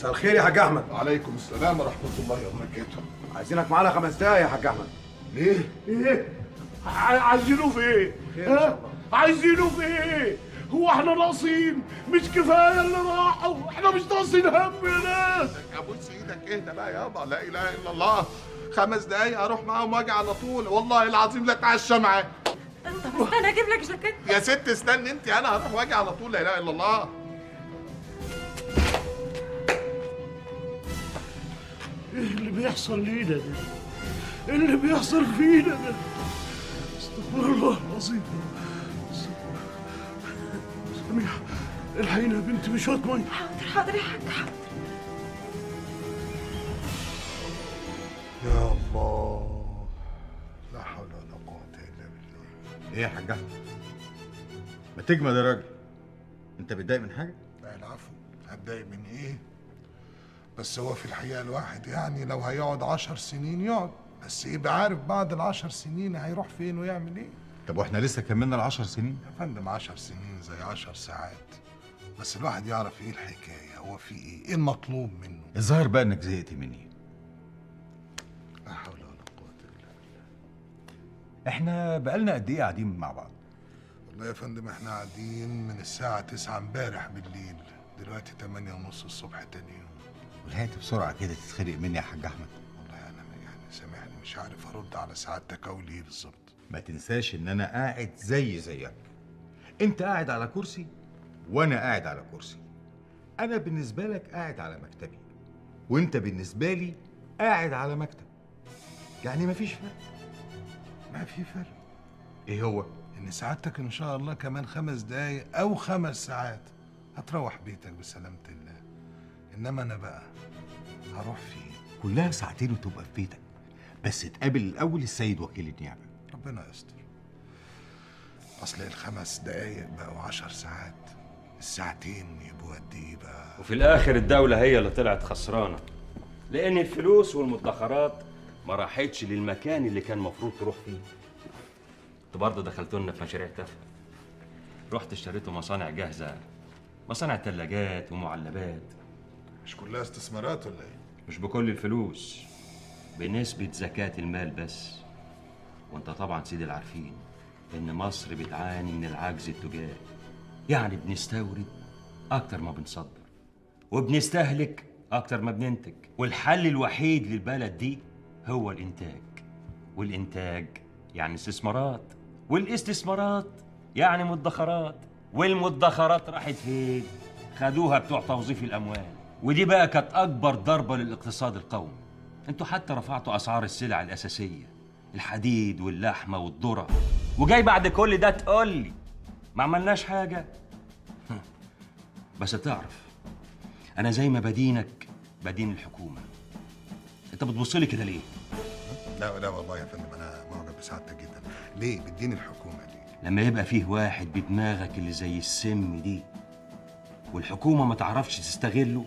مساء الخير يا حاج احمد. وعليكم السلام ورحمة الله وبركاته. عايزينك معانا 5 دقايق يا حاج احمد. ليه؟ ايه؟ عايزينه في ايه؟ ها؟ عايزينه في ايه؟ هو احنا ناقصين؟ مش كفاية اللي راحوا، احنا مش ناقصين هم يا ناس. ابوس ايدك اهدى بقى يابا، لا اله الا الله. 5 دقايق اروح معاهم واجي على طول، والله العظيم لا اتعشى معاك. طب استنى اجيب لك جاكيت. يا ست استني انت، انا هروح واجي على طول، لا اله الا الله. ايه اللي بيحصل لينا ده؟ ايه اللي بيحصل فينا ده؟ استغفر الله العظيم. سميحة الحقيني يا بنتي بشوية مية. حاضر حاضر يا حاج حاضر. يا الله، لا حول ولا قوة إلا بالله. ايه يا حاج احمد؟ ما تجمد يا راجل. انت بتضايق من حاجة؟ لا العفو، هتضايق من ايه؟ بس هو في الحقيقة الواحد يعني لو هيقعد 10 سنين يقعد، بس يبقى عارف بعد 10 سنين هيروح فين ويعمل ايه. طب واحنا لسه كملنا 10 سنين؟ يا فندم 10 سنين زي 10 ساعات، بس الواحد يعرف ايه الحكاية، هو في ايه؟ ايه المطلوب منه؟ الظاهر بقى انك زهقت مني. لا حول ولا قوة إلا بالله. احنا بقالنا قد ايه قاعدين مع بعض؟ والله يا فندم احنا قاعدين من الساعة 9 امبارح بالليل، دلوقتي 8:30 الصبح تاني يوم. ولحقت بسرعة كده تتخنق مني يا حاج أحمد؟ والله أنا يعني سامحني مش عارف أرد على سعادتك أقول إيه بالظبط. ما تنساش إن أنا قاعد زي زيك. أنت قاعد على كرسي وأنا قاعد على كرسي. أنا بالنسبة لك قاعد على مكتبي، وأنت بالنسبة لي قاعد على مكتب. يعني مفيش فرق. ما في فرق. إيه هو؟ إن سعادتك إن شاء الله كمان 5 دقايق أو 5 ساعات هتروح بيتك بسلامة الله. إنما أنا بقى هروح فين؟ كلها ساعتين وتبقى في بيتك، بس تقابل الأول السيد وكيل النيابة. ربنا يستر. أصل 5 دقايق بقوا 10 ساعات، الساعتين يبقوا قد إيه بقى؟ وفي الآخر الدولة هي اللي طلعت خسرانة، لأن الفلوس والمدخرات ما راحتش للمكان اللي كان المفروض تروح فيه. انتوا برضه دخلتولنا في مشاريع تافهة. رحت اشتريتوا مصانع جاهزة، مصانع ثلاجات ومعلبات. مش كلها استثمارات ولا ايه؟ مش بكل الفلوس، بنسبة زكاة المال بس. وانت طبعا سيدي العارفين ان مصر بتعاني من العجز التجاري، يعني بنستورد اكتر ما بنصدر، وبنستهلك اكتر ما بننتج، والحل الوحيد للبلد دي هو الانتاج. والانتاج يعني استثمارات، والاستثمارات يعني مدخرات، والمدخرات راحت فين؟ خدوها بتوع توظيف الاموال. ودي بقى كانت اكبر ضربه للاقتصاد القومي. انتوا حتى رفعتوا اسعار السلع الاساسية، الحديد واللحمة والذرة، وجاي بعد كل ده تقول لي ما عملناش حاجة؟ بس تعرف انا زي ما بدينك بدين الحكومة. انت بتبص لي كده ليه؟ لا لا والله يا فندم انا معجب بسعادتك جدا. ليه بتدين الحكومة ليه؟ لما يبقى فيه واحد بدماغك اللي زي السم دي والحكومة ما تعرفش تستغله،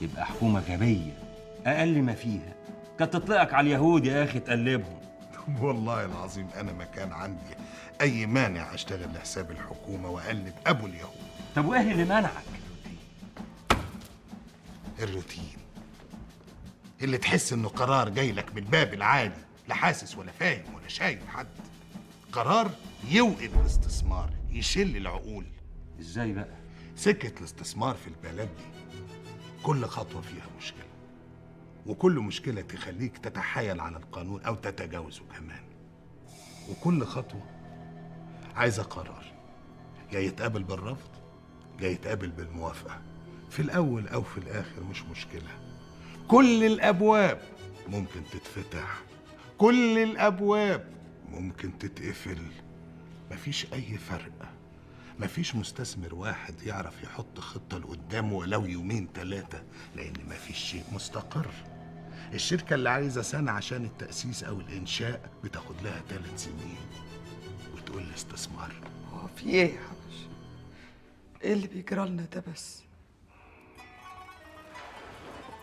يبقى حكومة غبية اقل ما فيها كانت تطلقك على اليهود يا اخي تقلبهم. والله العظيم انا ما كان عندي اي مانع اشتغل لحساب الحكومة واقلب ابو اليهود. طب وايه اللي منعك؟ الروتين اللي تحس انه قرار جاي لك من الباب العالي، لا حاسس ولا فاهم ولا شايف حد. قرار يوقف الاستثمار، يشل العقول. ازاي بقى؟ سكة الاستثمار في البلد دي كل خطوة فيها مشكلة، وكل مشكلة تخليك تتحايل على القانون أو تتجاوزه كمان، وكل خطوة عايزة قرار، يا يتقابل بالرفض يا يتقابل بالموافقة، في الأول أو في الآخر مش مشكلة. كل الأبواب ممكن تتفتح، كل الأبواب ممكن تتقفل، مفيش أي فرق. مفيش مستثمر واحد يعرف يحط خطة لقدامه ولو 2 3، لأن مفيش شيء مستقر. الشركة اللي عايزة سنة عشان التأسيس أو الإنشاء بتاخد لها 3 سنين، وتقول لي استثمار. هو في إيه يا حبش؟ إيه اللي بيجرى لنا ده بس؟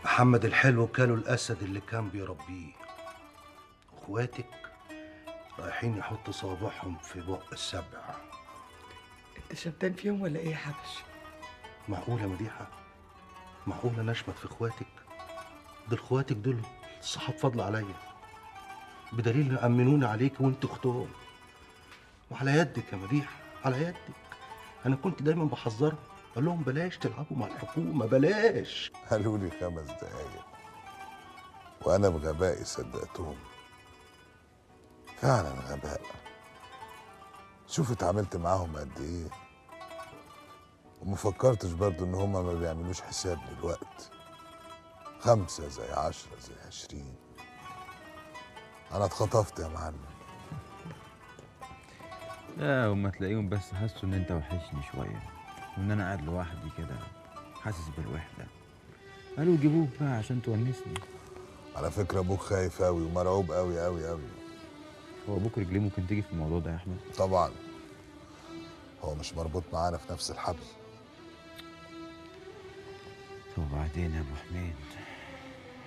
محمد الحلو كانوا الأسد اللي كان بيربيه. إخواتك رايحين يحطوا صوابعهم في بق السبع. انت شمتان فيهم ولا ايه يا حبش؟ معقولة مديحة؟ معقول انا اشمت في اخواتك؟ دول اخواتك دول صحاب فضل عليا، بدليل ان امنوني عليك وانت اختهم. وعلى يدك يا مديحه، على يدك. انا كنت دايما بحذرهم، اقول لهم بلاش تلعبوا مع الحكومة، بلاش. قالوا لي 5 دقايق وانا بغبائي صدقتهم. فعلا غباء. شوف اتعاملت معاهم قد ايه، وما فكرتش برضو ان هما ما بيعملوش حساب للوقت. 5 زي 10 زي 20. انا اتخطفت يا معلم. لا هما تلاقيهم بس حسوا ان انت وحشني شوية، وان انا قاعد لوحدي كده حاسس بالوحدة، قالوا جيبوك بقى عشان تونسني. على فكرة ابوك خايف قوي ومرعوب قوي قوي قوي. هو ابوك رجليه ممكن تيجي في الموضوع ده يا احمد؟ طبعا، هو مش مربوط معانا في نفس الحبل. طب وبعدين يا ابو حميد،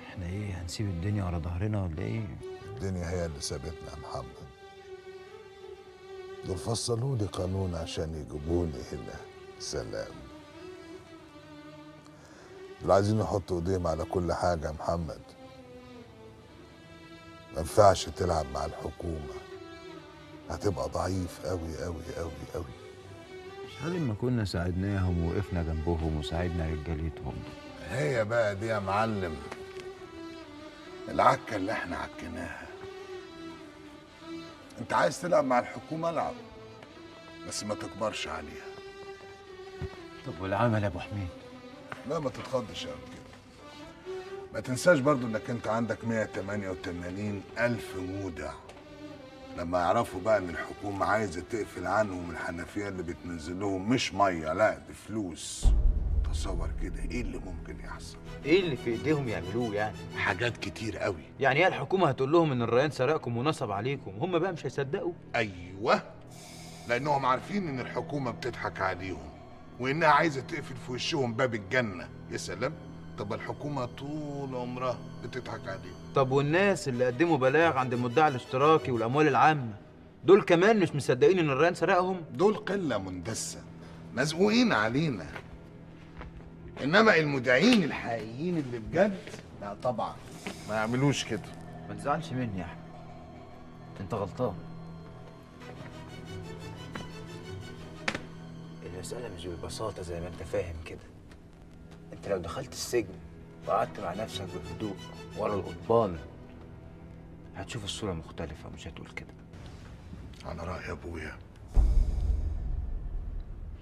احنا ايه، هنسيب الدنيا ورا ظهرنا ولا ايه؟ الدنيا هي اللي سابتنا يا محمد. دول فصلوا لي قانون عشان يجيبوني هنا. سلام. دول عايزين يحطوا ايديهم على كل حاجة يا محمد. ما ينفعش تلعب مع الحكومة، هتبقى ضعيف قوي قوي قوي قوي. مش عارف ما كنا ساعدناهم ووقفنا جنبهم وساعدنا رجالتهم. هي بقى دي يا معلم العكه اللي احنا عكناها. انت عايز تلعب مع الحكومة العب، بس ما تكبرش عليها. طب والعمل يا ابو حميد؟ لا ما تتخضش قوي كده. ما تنساش برضو انك انت عندك 188 ألف مودع. لما يعرفوا بقى ان الحكومة عايزة تقفل عنهم الحنفية اللي بتنزل لهم مش مية، لا دي فلوس. تصور كده ايه اللي ممكن يحصل؟ ايه اللي في ايديهم يعملوه يعني؟ حاجات كتير قوي. يعني ايه الحكومة هتقول لهم ان الريان سرقكم ونصب عليكم، هم بقى مش هيصدقوا؟ ايوه، لانهم عارفين ان الحكومة بتضحك عليهم وانها عايزة تقفل في وشهم باب الجنة. يا سلام، طب الحكومة طول عمرها بتضحك عليهم. طب والناس اللي قدموا بلاغ عند المدعي الاشتراكي والأموال العامة، دول كمان مش مصدقين إن الريان سرقهم؟ دول قلة مندسة مزقوقين علينا. إنما المدعين الحقيقيين اللي بجد لا طبعا ما يعملوش كده. ما تزعلش مني يا أحمد، أنت غلطان. المسألة مش بالبساطة زي ما أنت فاهم كده. انت لو دخلت السجن وقعدت مع نفسك بهدوء ورا القضبان هتشوف الصورة مختلفة، مش هتقول كده. على رأي أبويا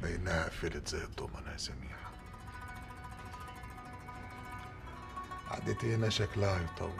لأنها قفلت زي الضمنة يا سميحة. قعدتي هنا شكلها هيطول.